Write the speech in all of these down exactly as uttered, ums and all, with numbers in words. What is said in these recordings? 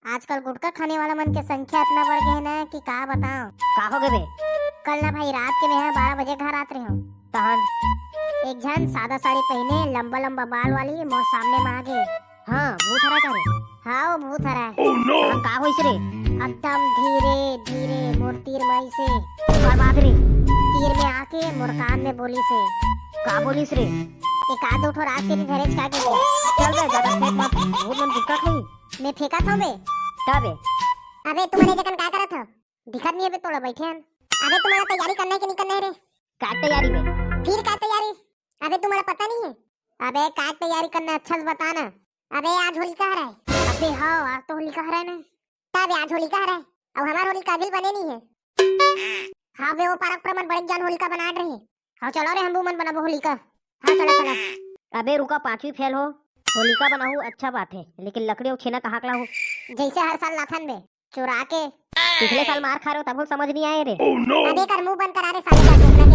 आजकल गुटखा खाने वाला मन के संख्या इतना बढ़ गए हे ना कि का बताओ। का हो गए बे? कल ना भाई, रात के मैं बारह बजे घर आत रहे हूँ। तहन? एक झन सादा साड़ी पहने, लंबा लंबा बाल वाली मोर सामने में आ गए। हाँ, भूत हरा का रे? हाँ, वो भूत हरा है। Oh no! तहन का होइस रे? एकदम धीरे धीरे मोर तीर में से। ओकर बाद रे? तीर में आके मोर कान में बोलिस हे। का बोलिस रे? एक आध दो ठो रात के भी धरेच का के। चल बे, ज्यादा फेंक मत, भूत मन गुटखा खाई। मैं फेंकत हूँ बे। का बे? अबे तुमन ए जगन का करत हो? दिखत नहीं है बे, तोला बैठे हन। अबे तुम्हारा तैयारी करना है कि नहीं करना है रे? का तैयारी बे? फिर का तैयारी? अबे तुम्हारा पता नहीं है? अबे का तैयारी करना, अच्छा से बता ना। अबे आज होलिका हरे। अबे हाँ, आज तो होलिका हरे ना। तबे आज होलिका हरे, अउ हमार होलिका अभी बने नहीं है। हाँ बे, वो पारक पर मन बड़े जान होलिका बनात रही। हाँ चलो रे, हम मन बनाबो होलिका। हाँ चलो चलो। अबे रुका, पांचवी फेल हो। होलिका बनाहू अच्छा बात है, लेकिन लकड़ी अउ छेना कहाँ के लाहू? जैसे हर साल लाथन बे, चुरा के। पिछले साल मार खा रहे हो तब समझ नहीं आए रे। Oh no! अबे कर मुंह बंद करा रे साले का,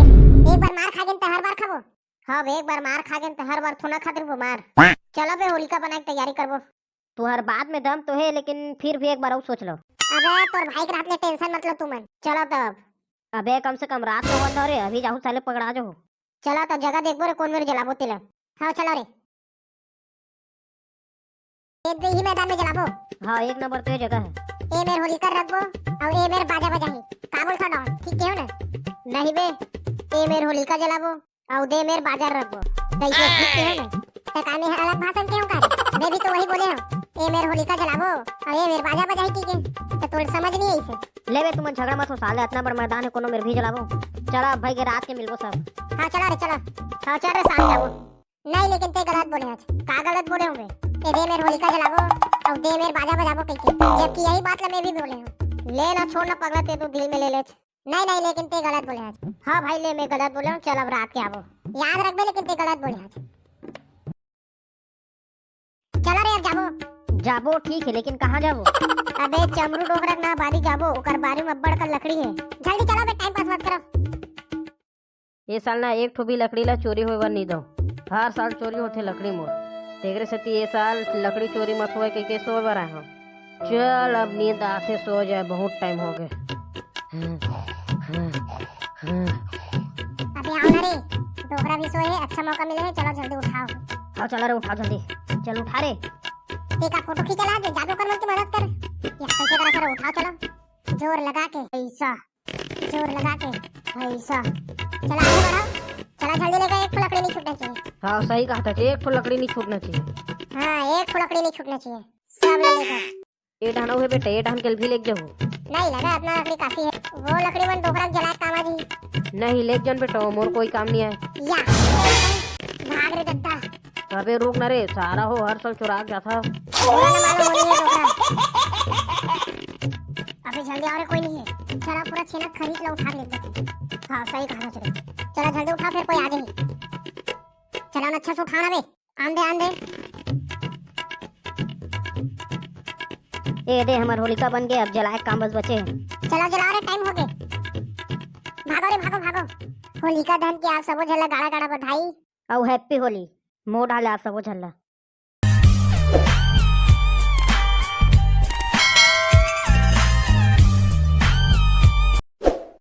एक बार मार खा गेन त हर बार खाबो। हाँ बे, एक बार मार खा गेन त हर बार थोड़ा खातिर वो मार। चलो बे, होलिका बनाए के तैयारी करबो। तुहर बात में दम तो है, लेकिन फिर भी एक बार अउ सोच लो। अबे तोर भाई के रहत ले tension मत लो तुमन। चलो तब। अबे कम से कम रात तो होत रे, अभी जाहू साले पकड़ा जाहू। चलो तब जगह देखबो रे, कौन मेर जलाबो तेला। हाँ चलो रे। ए दे ही मैदान में जलाबो। हाँ, एक नंबर तो ये जगह है। ए मेर होलिका रखबो अउ ए मेर बाजा बजाही। का बोलथो डॉन, ठीक कहो ना? नहीं बे, ए मेर होलिका जलाबो अउ दे मेर बाजा रखबो। कैसे ठीक कहो ना? त का मैं अलग भाषण के हूँ का रे? मैं भी तो वही बोले हूँ, ए मेर होलिका जलाबो अउ ए मेर बाजा बजाही, ठीक है? त तोर समझ नहीं आई से। ले बे, तुमन झगड़ा मत हो साले, इतना बड़ मैदान है, कोनो मेर भी जलाबो। चला अब भाई के रात के मिलबो सब। हाँ चला रे, चला। हाँ चल रे, शाम जाबो। नहीं, लेकिन ते गलत बोले हस। का गलत बोले हूँ बे? ए दे मेर होलिका जलाबो अउ दे मेर बाजा बजाबो कहिके, जबकि यही बात ला मैं भी बोले हूँ। ले ना, छोड़ ना पगला, ते तो दिल में ले ले। नहीं नहीं, लेकिन ते गलत बोले हस। हाँ भाई ले, मैं गलत बोले हूँ, चल अब रात के आबो। याद रखबे, लेकिन ते गलत बोले हस। चलो रे, अब जाबो। जाबो ठीक है, लेकिन कहाँ जाबो? अबे चमरू डोकरा के ना बारी जाबो, ओकर बारी में अब्बड़ का लकड़ी है। जल्दी चलो बे, time pass मत करो। ए साल ना एक ठो भी लकड़ी ला चोरी होए बर नी दो। हर साल चोरी होथे लकड़ी मोर। तेकरे सेती ए साल लकड़ी चोरी मत होए कहिके सोए बर आए हंव। चल अब नींद आथे, सो जाए, बहुत time हो गए। अबे आओ ना रे, डोकरा भी सोए है, अच्छा मौका मिले है, चलो जल्दी उठाओ। हाँ चलो रे, उठाओ जल्दी, चल उठा रे। ते का फोटो खींचे ला, जादू कर मन की मदद कर। या कैसे करा, चलो उठाओ, चलो जोर लगा के। ऐसा। जोर लगा के। ऐसा। चला आगे बढ़ाओ। चला जल्दी लेकर, एक ठो लकड़ी नहीं छूटना चाहिए। हाँ सही कहा था, एक ठो लकड़ी नहीं छूटना चाहिए। हाँ, एक ठो लकड़ी नहीं छूटना चाहिए, सब ले लेकर। ए डहन हे बेटा, ए डहन के भी लेके जाहू। नहीं लगा, अपना लकड़ी काफी है। वो लकड़ी मन डोकरा के जला के काम आ जाही। नहीं, लेके जान बेटा, मोर कोई काम नहीं है। या। भाग रे दद्दा। अबे रुक ना रे, सारा हो हर साल चुरा के जाथा। पूरा ना मालूम होनी है डोकरा। अबे जल्दी आओ रे, कोई नहीं है। चला पूरा छेना खरीद लो, उठा के ले जाते। हाँ सही कहा चलो। चला जल्दी उठा, फिर कोई आ जाही। चला ना, अच्छा से उठा ना बे। आन दे, आन दे। ए दे, हमर होलिका बन गए, अब जलाए काम बस बचे हे। चला जला रे, time हो गए। भागो रे, भागो, भागो। होलिका दहन के आप सबो झन ला गाड़ा गाड़ा बधाई। अउ happy होली। मोर डाले आप सबो झन ला।